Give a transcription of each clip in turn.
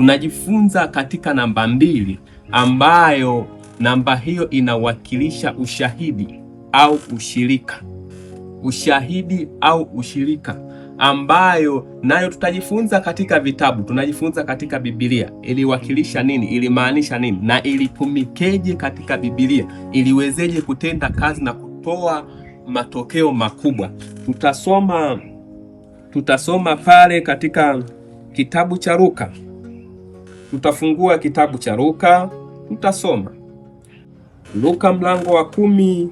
Tunajifunza katika namba 2 ambayo namba hiyo inawakilisha ushahidi au ushirika. Ushahidi au ushirika ambayo nayo tutajifunza katika vitabu, tunajifunza katika Biblia iliwakilisha nini, ilimaanisha nini na ilitumikeje katika Biblia, iliwezeje kutenda kazi na kutoa matokeo makubwa. Tutasoma pale katika kitabu cha Luka. Tutafungua kitabu cha Luka, tutasoma Luka mlango wa 10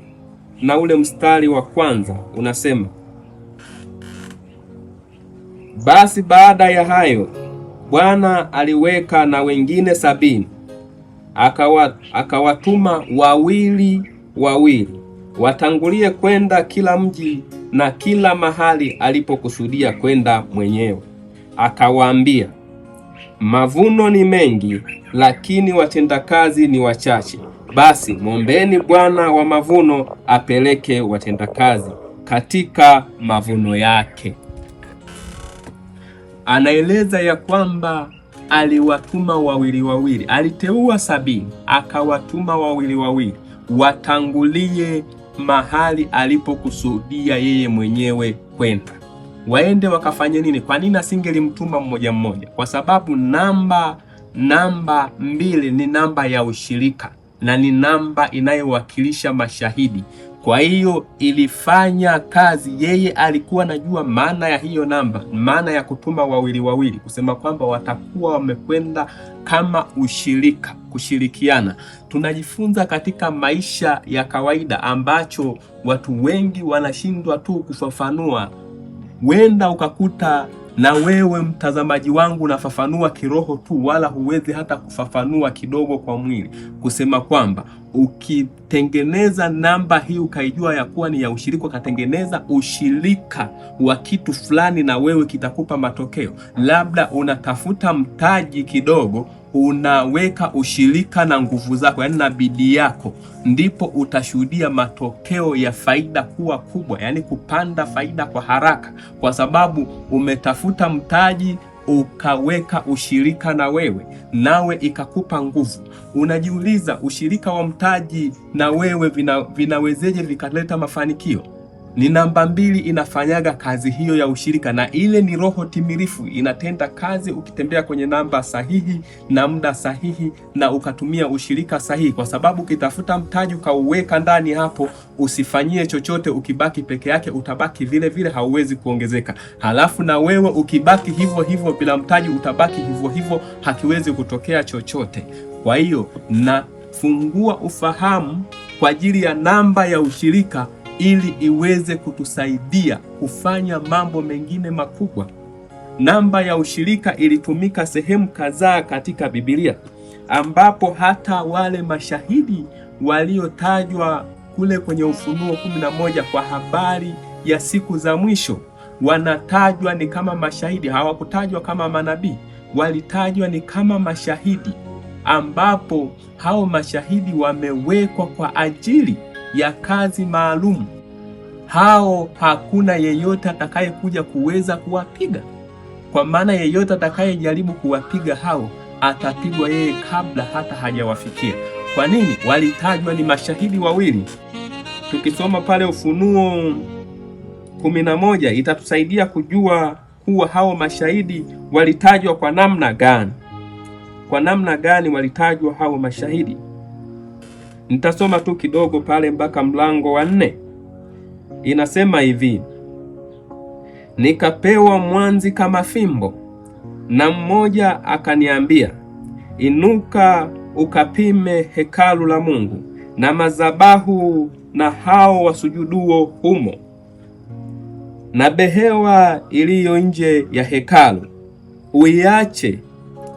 na ule mstari wa kwanza unasema: basi baada ya hayo Bwana aliweka na wengine 70, akawatuma wawili wawili watangulie kwenda kila mji na kila mahali alipokusudia kwenda mwenyewe. Akawaambia, mavuno ni mengi, lakini watendakazi ni wachache. Basi mwombeni Bwana wa mavuno apeleke watendakazi katika mavuno yake. Anaeleza ya kwamba aliwatuma wawili wawili, aliteua 70 akawatuma wawili wawili watangulie mahali alipokusudia yeye mwenyewe kwenda. Waende wakafanye nini? Kwa nini asingelimtuma mmoja mmoja? Kwa sababu namba 2 ni namba ya ushirika na ni namba inayowakilisha mashahidi. Kwa hiyo ilifanya kazi, yeye alikuwa anajua maana ya hiyo namba, maana ya kutuma wawili wawili, kusema kwamba watakuwa wamekwenda kama ushirika, kushirikiana. Tunajifunza katika maisha ya kawaida ambacho watu wengi wanashindwa tu kufafanua. Wenda ukakuta na wewe mtazamaji wangu unafafanua kiroho tu, wala huwezi hata kufafanua kidogo kwa mwili, kusema kwamba ukitengeneza namba hii ukaijua ya kuwa ni ya ushirika, ukatengeneza ushirika wa kitu fulani na wewe kitakupa matokeo. Labda unatafuta mtaji kidogo, unaweka ushirika na nguvu zako, yaani na bidii yako, ndipo utashuhudia matokeo ya faida kuwa kubwa, yaani kupanda faida kwa haraka, kwa sababu umetafuta mtaji ukaweka ushirika na wewe, nawe ikakupa nguvu. Unajiuliza, ushirika wa mtaji na wewe vinawezeje vikaleta mafanikio? Ni namba 2 inafanyaga kazi hiyo ya ushirika, na ile ni roho timilifu inatenda kazi ukitembea kwenye namba sahihi na muda sahihi na ukatumia ushirika sahihi, kwa sababu ukitafuta mtaji ukauweka ndani hapo, usifanyie chochote, ukibaki peke yake utabaki vile vile, hauwezi kuongezeka. Halafu na wewe ukibaki hivyo hivyo bila mtaji utabaki hivyo hivyo, hakiwezi kutokea chochote. Kwa hiyo nafungua ufahamu kwa ajili ya namba ya ushirika ili iweze kutusaidia kufanya mambo mengine makubwa. Namba ya ushirika ilitumika sehemu kadhaa katika Biblia, ambapo hata wale mashahidi waliotajwa kule kwenye Ufunuo 11 kwa habari ya siku za mwisho wanatajwa ni kama mashahidi. Hawakutajwa kama manabii, walitajwa ni kama mashahidi, ambapo hao mashahidi wamewekwa kwa ajili ya kazi maalum. Hao hakuna yeyote atakayekuja kuweza kuwapiga, kwa maana yeyote atakayejaribu kuwapiga hao atapigwa yeye kabla hata hajawafikia. Kwa nini? Walitajwa ni mashahidi wawili. Tukisoma pale Ufunuo 11 itatusaidia kujua kuwa hao mashahidi walitajwa kwa namna gani. Kwa namna gani walitajwa hao mashahidi? Nitasoma tu kidogo pale mpaka mlango wa 4. Inasema hivi: nikapewa mwanzi kama fimbo, na mmoja akaniambia, inuka ukapime hekalu la Mungu na madhabahu na hao wasujuduo humo, na behewa iliyo nje ya hekalu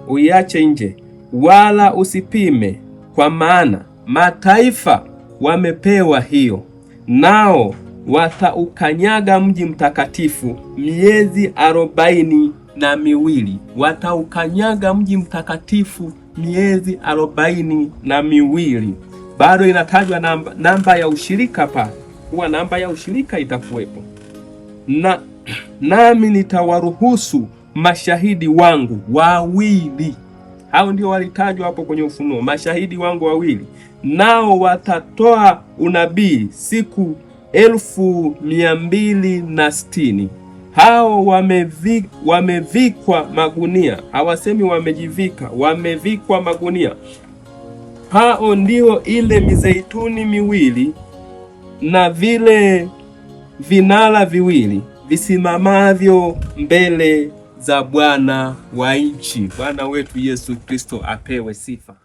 uiache nje, wala usipime, kwa maana mataifa wamepewa hiyo, nao wataukanyaga mji mtakatifu miezi 42. Wataukanyaga mji mtakatifu miezi 42. Bado inatajwa namba ya ushirika pale, kuwa namba ya ushirika itakuwepo. Na nami nitawaruhusu mashahidi wangu wawili Hao ndio walitajwa hapo kwenye Ufunuo, mashahidi wangu wawili, nao watatoa unabii siku 260,000. Hao wamevikwa magunia, hawasemi wamejivika, wamevikwa magunia. Hao ndio ile mizeituni miwili na vile vinara viwili visimamavyo mbele za Bwana wa nchi. Bwana wetu Yesu Kristo apewe sifa.